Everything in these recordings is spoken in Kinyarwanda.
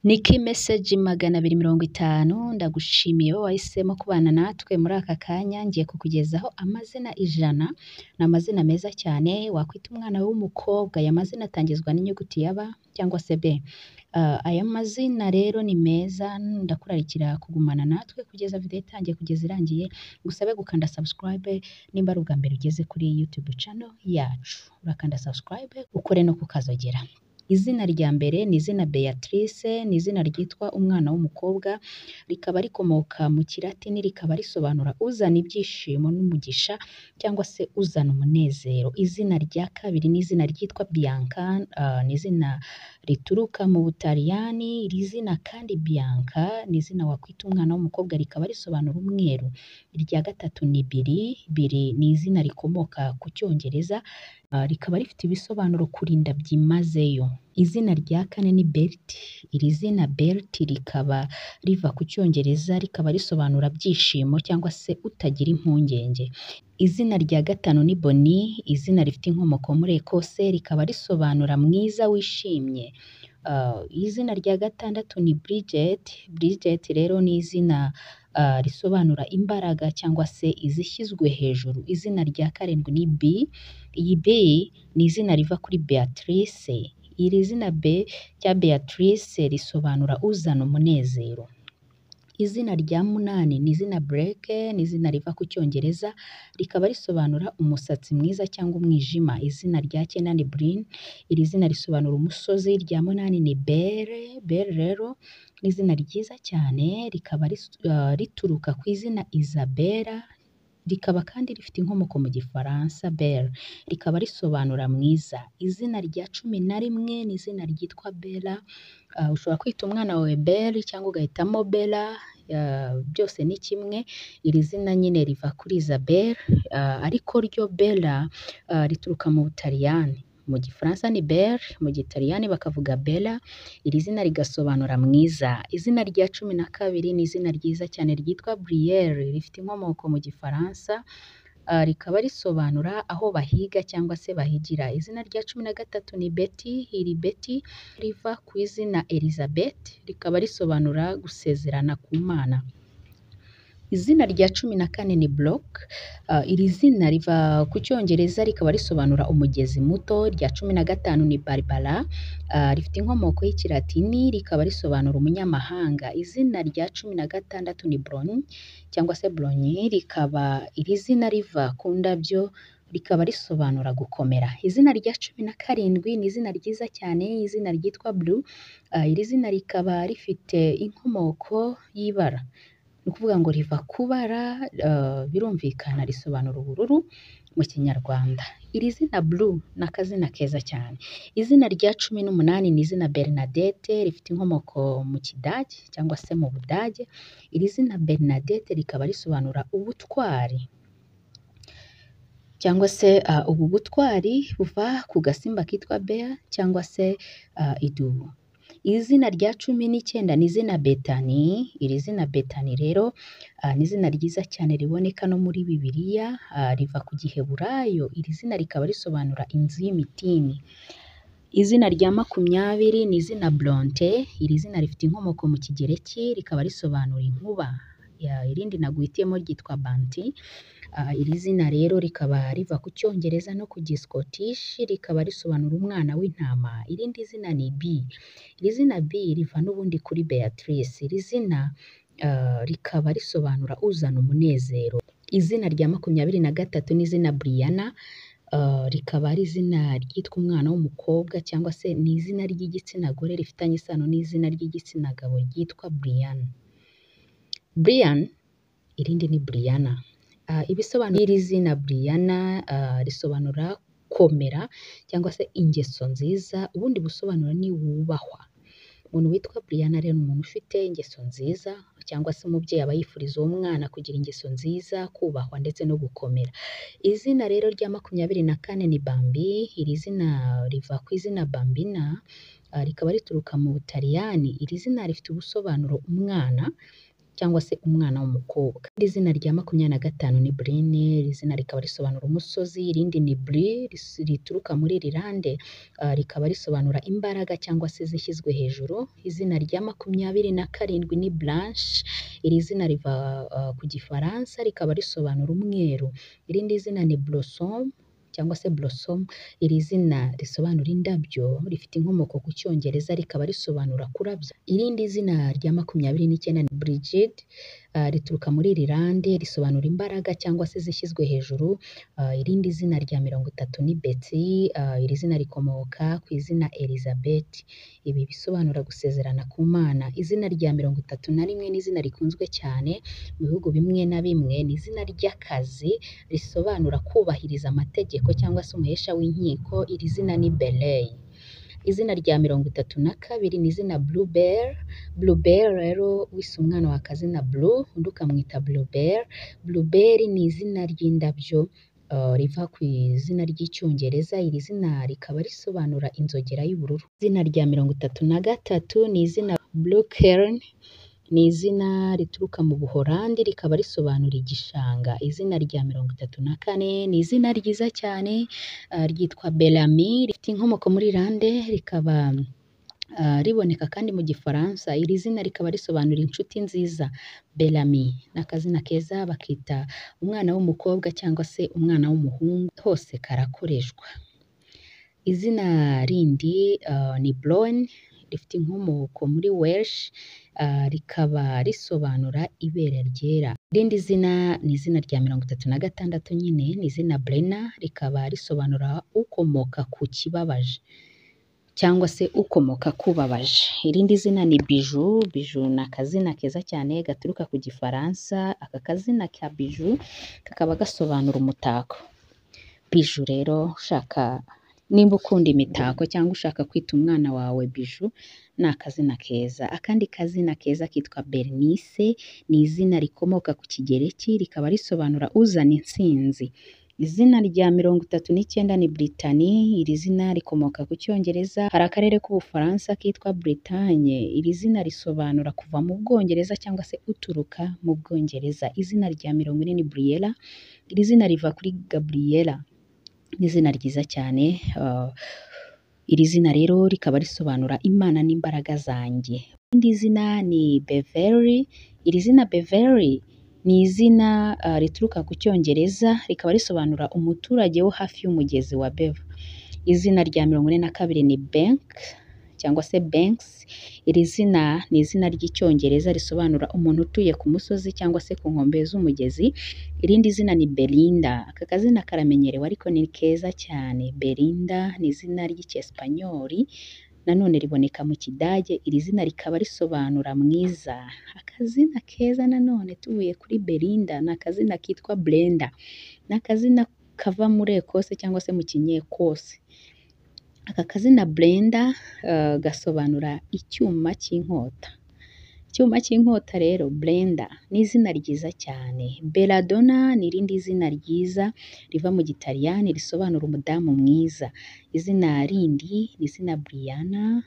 Niki Message 250, ndagushimiye wowe wahisemo kubana natwe muri aka kanya. Ngiye kukugezaho amazina 100, ni amazina meza cyane wakwita umwana w'umukobwa. Aya mazina atangizwa n'inyuguti ya B cyangwa se B. Aya mazina rero ni meza, ndakurarikira kugumana natwe kugeza video itangiye kugeza irangiye. Ngusabe gukanda subscribe nimba ari ubwa mbere ugeze kuri YouTube channel yacu, urakanda subscribe ukore no kukazogera. Izina rya mbere ni izina Beatrice, ni izina ryitwa umwana w'umukobwa, rikaba rikomoka mu Kilatini, rikaba risobanura uzana ibyishimo n'umugisha cyangwa se uzana umunezero. Izina rya kabiri ni izina ryitwa Bianca, ni izina rituruka mu Butaliyani. Iri zina kandi Bianca ni izina wakwita umwana w'umukobwa, rikaba risobanura umweru. Irya gatatu ni Billy, Billy ni izina rikomoka ku Cyongereza, rikaba rifite ibisobanuro kurinda byimazeyo. Izina rya kane ni Bert, iri zina Bert rikaba riva ku Cyongereza, rikaba risobanura byishimo cyangwa se utagira impungenge. Izina rya gatanu ni Bonnie, izina rifite inkomoko muri Ekose, rikaba risobanura mwiza wishimye. Izina rya gatandatu ni Bridget, Bridget rero ni izina risobanura imbaraga cyangwa se izishyizwe hejuru. Izina rya karindwi ni B, iyi B ni izina riva kuri Beatrice. Iri zina B rya Beatrice risobanura uzana umunezero. Izina rya munani ni izina Blake, ni izina riva ku Cyongereza, rikaba risobanura umusatsi mwiza cyangwa umwijima. Izina rya cyenda ni Brin, iri zina risobanura umusozi. Irya munani ni Belle, Belle rero ni izina ryiza cyane, rikaba rituruka ku izina Isabella, rikaba kandi rifite inkomoko mu Gifaransa Belle, rikaba risobanura mwiza. Izina rya 11 ni izina ryitwa Bella, ushobora kwita umwana wawe Belle cyangwa ugahitamo Bella, byose ni kimwe. Iri zina nyine riva kuri Isabelle, ariko ryo Bella rituruka mu Butaliyani. Mu Gifaransa ni Belle, mu Gitaliyani bakavuga Bella, iri zina rigasobanura mwiza. Izina rya 12 ni izina ryiza cyane ryitwa Brielle, rifite inkomoko mu Gifaransa, rikaba risobanura aho bahiga cyangwa se bahigira. Izina rya 13 ni Betty, iri Betty riva ku izina Elizabeth, rikaba risobanura gusezerana ku Mana. Izina rya 14 ni Block, iri zina riva ku Cyongereza rikaba risobanura umugezi muto. Irya 15 ni Barbara, rifite inkomoko y'Ikilatini, rikaba risobanura umunyamahanga. Izina rya 16 ni Bron cyangwa se Brony, rikaba iri zina riva ku ndabyo, rikaba risobanura gukomera. Izina rya 17 ni izina ryiza cyane, izina ryitwa Blue, iri zina rikaba rifite inkomoko y'ibara, ni ukuvuga ngo riva ku bara, birumvikana risobanura ubururu mu Kinyarwanda. Iri zina Blue ni akazina keza cyane. Izina rya 18 ni izina Bernadette, rifite inkomoko mu Kidage cyangwa se mu Budage. Iri zina Bernadette rikaba risobanura ubutwari cyangwa se ubu butwari buva ku gasimba kitwa bear cyangwa se idubu. Izina rya 19 ni izina Betani, iri zina Betani rero ni izina ryiza cyane riboneka no muri Bibiliya, riva ku Giheburayo, iri zina rikaba risobanura inzu y'imitini. Izina rya 20 ni izina Bronte, iri zina rifite inkomoko mu Kigereki, rikaba risobanura inkuba. Irindi naguhitiyemo ryitwa Banti, iri zina rero rikaba riva ku Cyongereza no ku Giskotishi, rikaba risobanura umwana w'intama. Irindi zina ni B, iri zina B riva n'ubundi kuri Beatrice, iri zina rikaba risobanura uzana umunezero. Izina rya 23 ni izina Brianna, rikaba ari izina ryitwa umwana w'umukobwa cyangwa se ni izina ry'igitsina gore rifitanye isano n'izina ry'igitsina gabo ryitwa Brian. Brian, irindi ni Brianna. Ibisobanuro by'iri zina Brianna risobanura komera cyangwa se ingeso nziza, ubundi busobanuro ni wubahwa. Umuntu witwa Brianna rero ni umuntu ufite ingeso nziza cyangwa se umubyeyi aba yifuriza uwo mwana kugira ingeso nziza, kubahwa ndetse no gukomera. Izina rero rya 24 ni Bambi, iri zina riva ku izina Bambina, rikaba rituruka mu Butaliyani. Iri zina rifite ubusobanuro umwana cyangwa se umwana w'umukobwa. Irindi zina rya 25 ni Brine, iri zina rikaba risobanura umusozi. Irindi ni Bri rituruka muri Irilande, rikaba risobanura imbaraga cyangwa se zishyizwe hejuru. Izina rya 27 ni Blanche, iri zina riva ku Gifaransa rikaba risobanura umweru. Irindi zina ni Blossom cyangwa se Blossom, iri zina risobanura indabyo, rifite inkomoko ku Cyongereza rikaba risobanura kurabya. Irindi zina rya 29 ni Brigid, rituruka muri Irilande, risobanura imbaraga cyangwa se zishyizwe hejuru. Irindi zina rya 30 ni Betty, iri zina rikomoka ku izina Elizabeth, ibi bisobanura gusezerana ku Mana. Izina rya 31 ni izina rikunzwe cyane mu bihugu bimwe na bimwe, ni izina ry'akazi risobanura kubahiriza amategeko cyangwa se umuhesha w'inkiko, iri zina ni Belay. Izina rya 32 ni izina Bluebell. Bluebell rero wise umwana wa akazina Blue, undi ukamwita Bluebell. Bluebell ni izina ry'indabyo riva ku izina ry'Icyongereza, iri zina rikaba risobanura inzogera y'ubururu. Izina rya 33 ni izina Bluecairn, ni izina rituruka mu Buholandi rikaba risobanura igishanga. Izina rya 34 ni izina ryiza cyane, ryitwa Bellamy, rifite inkomoko muri Irlande, rikaba riboneka kandi mu Gifaransa. Iri zina rikaba risobanura inshuti nziza. Bellamy ni akazina keza bakita umwana w'umukobwa cyangwa se umwana w'umuhungu, hose karakoreshwa. Izina rindi ni Brown, rifite inkomoko muri Welsh, rikaba risobanura ibere ryera. Irindi zina ni izina rya 36 nyine, ni izina Brena, rikaba risobanura ukomoka ku kibabaje cyangwa se ukomoka kubabaje. Irindi zina ni Bijou. Bijou ni akazina keza cyane gaturuka ku Gifaransa. Aka kazina ka Bijou kakaba gasobanura umutako. Bijou rero ushaka nimba ukunda imitako cyangwa ushaka kwita umwana wawe Bijou, ni akazina keza. Akandi kazina keza kitwa Bernice, ni izina rikomoka ku Kigereki rikaba risobanura uzana intsinzi. Izina rya 39 ni Brittany, iri zina rikomoka ku Cyongereza. Hari akarere k'Ubufaransa kitwa Bretagne, iri zina risobanura kuva mu Bwongereza cyangwa se uturuka mu Bwongereza. Izina rya 40 ni Briella, iri zina riva kuri Gabriella, ni izina ryiza cyane. Iri zina rero rikaba risobanura Imana n'imbaraga zanjye. Irindi zina ni Beverly, iri zina Beverly ni izina rituruka ku Cyongereza rikaba risobanura umuturage wo hafi y'umugezi wa Beva. Izina rya 42 ni Bank cyangwa se Banks, iri zina ni izina ry'Icyongereza risobanura umuntu utuye ku musozi cyangwa se ku nkombe z'umugezi. Irindi zina ni Belinda, aka kazina karamenyerewe ariko ni keza cyane. Belinda ni izina ry'Icyesipanyoli nanone riboneka mu Kidage, iri zina rikaba risobanura mwiza. Akazina keza nanone tuvuye kuri Belinda ni akazina kitwa Brenda, ni akazina kava muri Ekose cyangwa se mu Kinyekose. Aka kazina Brenda gasobanura icyuma cy'inkota. Icyuma cy'inkota rero Brenda ni izina ryiza cyane. Belladonna ni irindi zina ryiza riva mu Gitaliyani risobanura umudamu mwiza. Izina rindi ni izina Brianna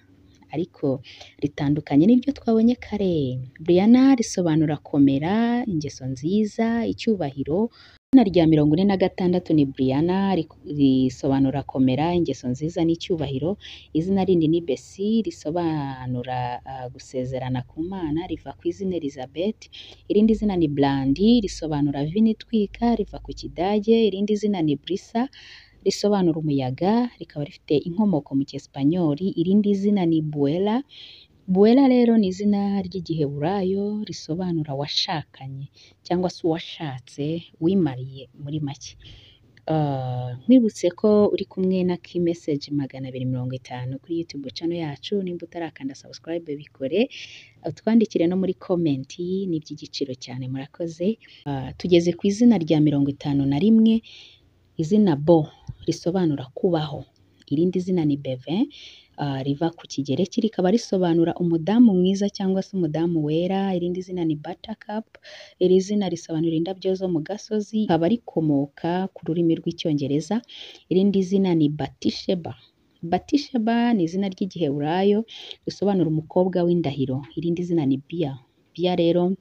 ariko ritandukanye n'iryo twabonye kare. Brianna risobanura komera, ingeso nziza, icyubahiro. Izina rya 46 ni Brianna, risobanura komera, ingeso nziza n'icyubahiro. Izina rindi ni Bessie, risobanura gusezerana ku Mana, riva ku izina Elizabeth. Irindi zina ni Brandy, risobanura vino itwika, riva ku Kidage. Irindi zina ni Brisa, risobanura umuyaga, rikaba rifite inkomoko mu Cyesipanyoli. Irindi zina ni Buela. Buela rero ni izina ry'Igiheburayo risobanura washakanye cyangwa se uwashatse, wimariye muri make. Nkwibutse ko uri kumwe na Key Message 250 kuri YouTube channel yacu, nimba utarakanda subscribe bikore, utwandikire no muri comment, ni iby'igiciro cyane, murakoze. Tugeze ku izina rya 51, izina Bo risobanura kubaho. Irindi zina ni Bevin, riva ku Kigereki rikaba risobanura umudamu mwiza cyangwa se umudamu wera. Irindi zina ni Buttercup, iri zina risobanura indabyo zo mu gasozi, rikaba rikomoka ku rurimi rw'Icyongereza. Irindi zina ni Batisheba. Batisheba ni izina ry'Igiheburayo risobanura umukobwa w'indahiro. Irindi zina ni Bia. Bia rero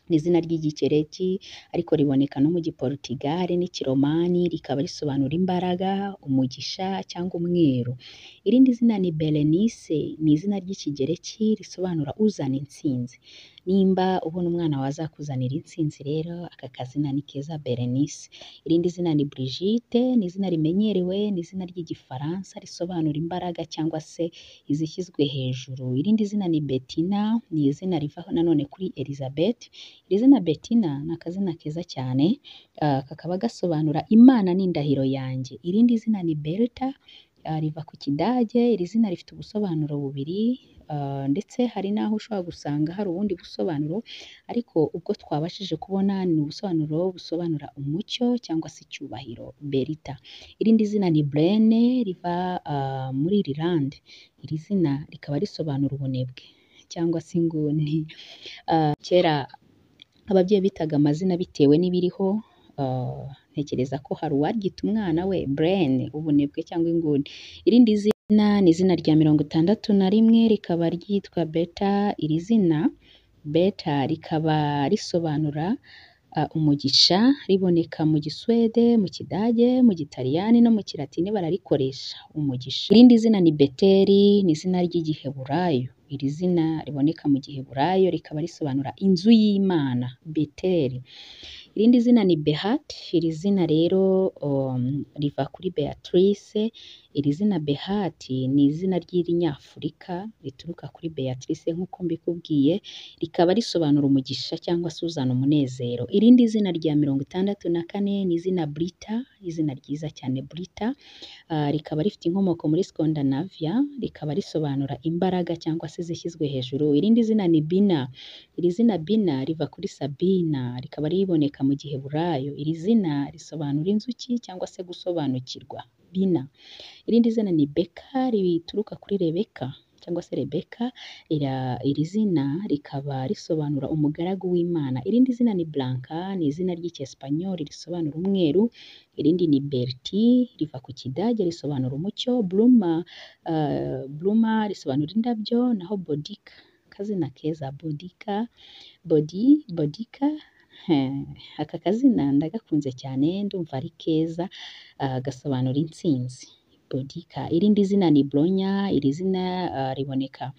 Ni izina ry'Igikereki ariko riboneka no mu Giportugal n'Ikiromani, rikaba risobanura imbaraga, umugisha cyangwa umweru. Irindi zina ni Berenice, ni izina ry'Ikigereki risobanura uzana intsinzi. Nimba ubona umwana wazakuzanira intsinzi rero aka kazina ni keza Berenice. Irindi zina ni Brigitte, ni izina rimenyerewe, ni izina ry'Igifaransa risobanura imbaraga cyangwa se izishyizwe hejuru. Irindi zina ni Bettina, ni izina riva nanone kuri Elizabeth. Iri zina Bettina ni akazina keza cyane, kakaba gasobanura Imana ni indahiro yanjye. Irindi zina ni Bertha, riva ku Kidage, iri zina rifite ubusobanuro bubiri, ndetse hari n'aho ushobora gusanga hari ubundi busobanuro, ariko ubwo twabashije kubona ni ubusobanuro busobanura umucyo cyangwa se icyubahiro, Bertha. Irindi zina ni Brene, riva muri Ireland. Iri zina rikaba risobanura ubunebwe cyangwa se inguni. Kera ababyeyi bitaga amazina bitewe n'ibiriho, ntekereza ko hari uwaryita umwana we Brene, ubunebwe cyangwa inguni. Irindi zina ni izina rya 61, rikaba ryitwa Beta. Iri zina Beta rikaba risobanura umugisha, riboneka mu Giswede, mu Kidage, mu Gitaliyani no mu Kilatini bararikoresha, umugisha. Irindi zina ni Beteri, ni izina ry'Igiheburayo. Iri zina riboneka mu Giheburayo rikaba risobanura inzu y'Imana, Beteri. Irindi zina ni Behat, iri zina rero riva kuri Beatrice. Iri zina Behat ni izina ry'Irinyafurika rituruka kuri Beatrice nk'uko mbikubwiye, rikaba risobanura umugisha cyangwa se uzana umunezero. Irindi zina rya 64 ni izina Brita, izina ryiza cyane Brita, rikaba rifite inkomoko muri Scandinavia, rikaba risobanura imbaraga cyangwa se zishyizwe hejuru. Irindi zina ni Bina, iri zina Bina riva kuri Sabina, rikaba riboneka mu Giheburayo. Iri zina risobanura inzuki cyangwa se gusobanukirwa, Bina. Irindi zina ni Beka, rituruka kuri Rebeka cyangwa se Rebeka. Iri zina rikaba risobanura umugaragu w'Imana. Irindi zina ni Blanca, ni izina ry'Icyesipanyoli risobanura umweru. Irindi ni Berti, riva ku Kidage risobanura umucyo. Bluma, Bluma risobanura indabyo. Naho Bodika, akazina keza Bodika, Bodika, aka kazina ndagakunze cyane, ndumva ari keza, gasobanura intsinzi, Bodika. Irindi zina ni Bronya, iri zina riboneka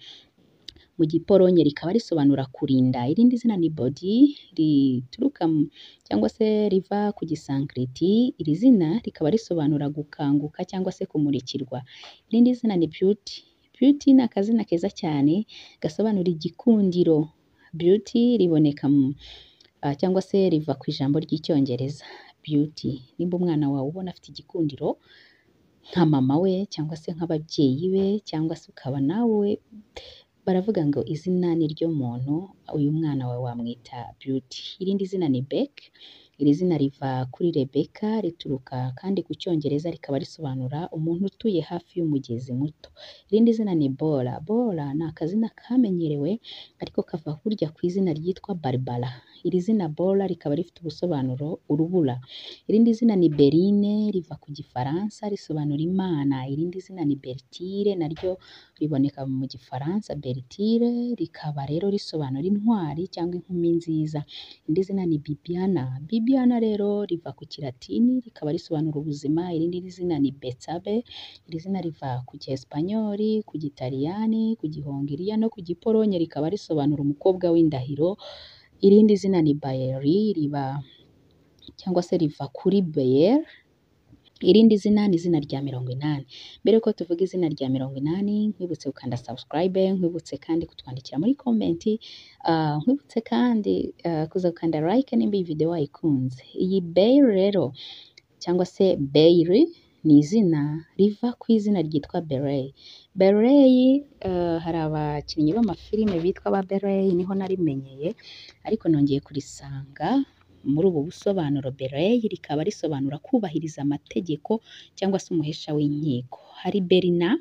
mu Giporonye rikaba risobanura kurinda. Irindi zina ni Bodi, rituruka cyangwa se riva ku Gisankriti. Iri zina rikaba risobanura gukanguka cyangwa se kumurikirwa. Irindi zina ni Beauty. Beauty ni akazina keza cyane gasobanura igikundiro. Beauty riboneka cyangwa se riva ku ijambo ry'Icyongereza beauty. Nimba umwana wawe ubona afite igikundiro nka mama we cyangwa se nk'ababyeyi be cyangwa se ukaba nawe, baravuga ngo izina ni ryo muntu, uyu mwana wawe wamwita Beauty. Irindi zina ni Beck, iri zina riva kuri Rebecca, rituruka kandi ku Cyongereza rikaba risobanura umuntu utuye hafi y'umugezi muto. Irindi zina ni Bora. Bora ni akazina kamenyerewe ariko kava burya ku izina ryitwa Barbara. Iri zina Bora rikaba rifite ubusobanuro urubura. Irindi zina ni Berine, riva ku Gifaransa risobanura Imana. Irindi zina ni Bertile, naryo riboneka mu Gifaransa Bertile, rikaba rero risobanura intwari cyangwa inkumi nziza. Irindi zina ni Bibiana. Bibiana rero riva ku Kilatini rikaba risobanura ubuzima. Irindi zina ni Betsabe, iri zina riva ku Cyesipanyoli, ku Gitaliyani, ku Gihongiriya no ku Giporonye, rikaba risobanura umukobwa w'indahiro. Irindi zina ni Bayeri, riba cyangwa se riva kuri Beyer. Irindi zina ni izina rya 80. Mbere yuko tuvuga izina rya 80, nkwibutse gukanda subscribe, nkwibutse kandi kutwandikira muri comment, nkwibutse kandi kuza gukanda like nimba iyi video wayikunze. Iyi Beyer rero cyangwa se Beyri ni izina riva ku izina ryitwa Berey. Berey, hari abakinnyi b'amafilime bitwa ba Berey, niho narimenyeye, ariko nongeye kurisanga muri ubu busobanuro. Berey rikaba risobanura kubahiriza amategeko cyangwa se umuhesha w'inkiko. Hari Berina,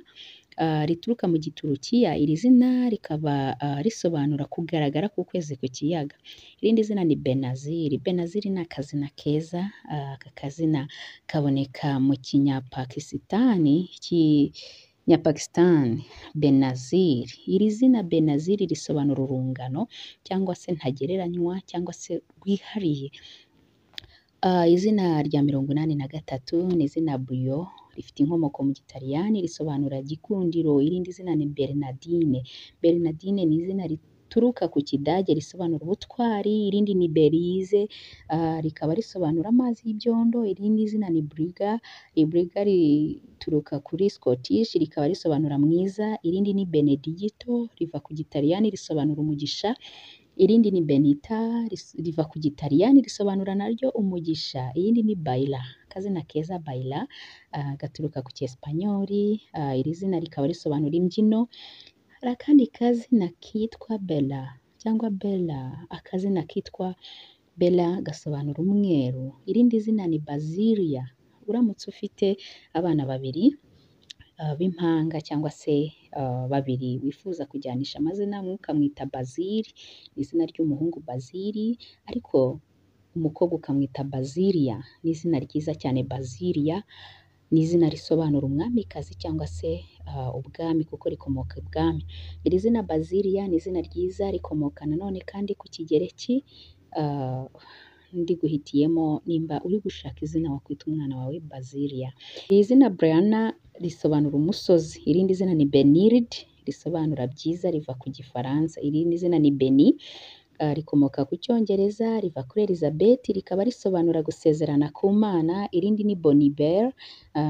rituruka mu Giturukiya, iri zina rikaba risobanura kugaragara k'ukwezi ku kiyaga. Irindi zina ni Benazir. Benazir ni akazina keza, aka kazina kaboneka mu Kinyapakisitani, Nyapakistan Benazir. Iri zina Benazir risobanura urungano cyangwa se ntagereranywa cyangwa se rwihariye. Izina rya 83 ni izina Buyo, rifite inkomoko mu Gitaliyani, risobanura gikundiro. Irindi zina ni Bernadine. Bernadine ni izina rituruka ku Kidage risobanura ubutwari. Irindi ni Belize, rikaba risobanura amazi y'ibyondo. Irindi zina ni Briga. Briga rituruka kuri Scottish, rikaba risobanura mwiza. Irindi ni Benedicto, riva ku Gitaliyani risobanura umugisha. Irindi ni Benita, riva ku Gitaliyani risobanura naryo umugisha. Irindi ni Baila, akazina keza Baila, gaturuka ku Cyesipanyoli, iri zina rikaba risobanura imbyino. Hari akandi kazina kitwa Bella cyangwa Bella, akazina kitwa Bella gasobanura umweru. Irindi zina ni Bazilia. Uramutse ufite abana babiri b'impanga cyangwa se babiri wifuza kujyanisha amazina, umwe ukamwita Bazili, ni izina ry'umuhungu Bazili, ariko umukobwa ukamwita Bazilia, ni izina ryiza cyane. Bazilia ni izina risobanura umwamikazi cyangwa se ubwami kuko rikomoka ibwami. Iri zina Bazilia ni izina ryiza, rikomoka nanone kandi ku Kigereki. Ndiguhitiyemo nimba uri gushaka izina wakwita umwana wawe Bazilia. Iri zina Brianna risobanura umusozi. Irindi zina ni Benird, risobanura byiza, riva ku Gifaransa. Irindi zina ni Beni, rikomoka ku Cyongereza, riva kuri Elizabeth, rikaba risobanura gusezerana ku Mana. Irindi ni Bonibel,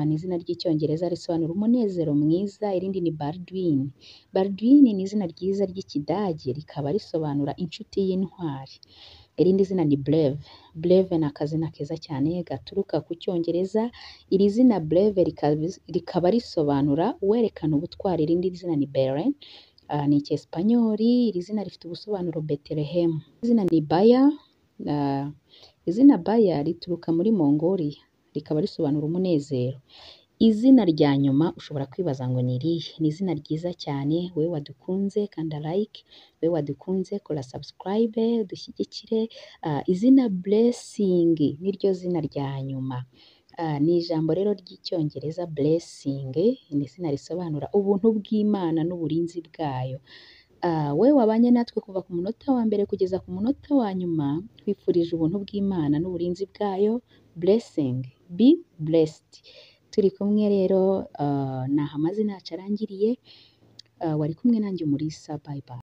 ni izina ry'Icyongereza risobanura umunezero mwiza. Irindi ni Baldwin. Baldwin ni izina ryiza ry'Ikidage, rikaba risobanura inshuti y'intwari. Irindi zina ni Breve. Breve ni akazina keza cyane gaturuka ku Cyongereza. Iri zina Breve rikaba risobanura uwerekana ubutwari. Irindi zina ni Beren, ni Icyesipanyoli. Iri zina rifite ubusobanuro Betelehemu. Izina ni Baya. Izina Baya rituruka muri Mongolia, rikaba risobanura umunezero. Izina rya nyuma ushobora kwibaza ngo ni irihe? Ni izina ryiza cyane. Wowe wadukunze kanda like, wowe wadukunze kora subscribe, dushyigikire. Izina Blessing niryo zina rya nyuma. Ni ijambo rero ry'Icyongereza Blessing, ni izina risobanura ubuntu bw'Imana n'uburinzi bwayo. Wowe wabanye natwe kuva ku munota wa mbere kugeza ku munota wa nyuma, twifurije ubuntu bw'Imana n'uburinzi bwayo. Blessing, be blessed. Turi kumwe rero, ni aha amazina yacu arangiriye. Wari kumwe nanjye Umulisa, bye bye.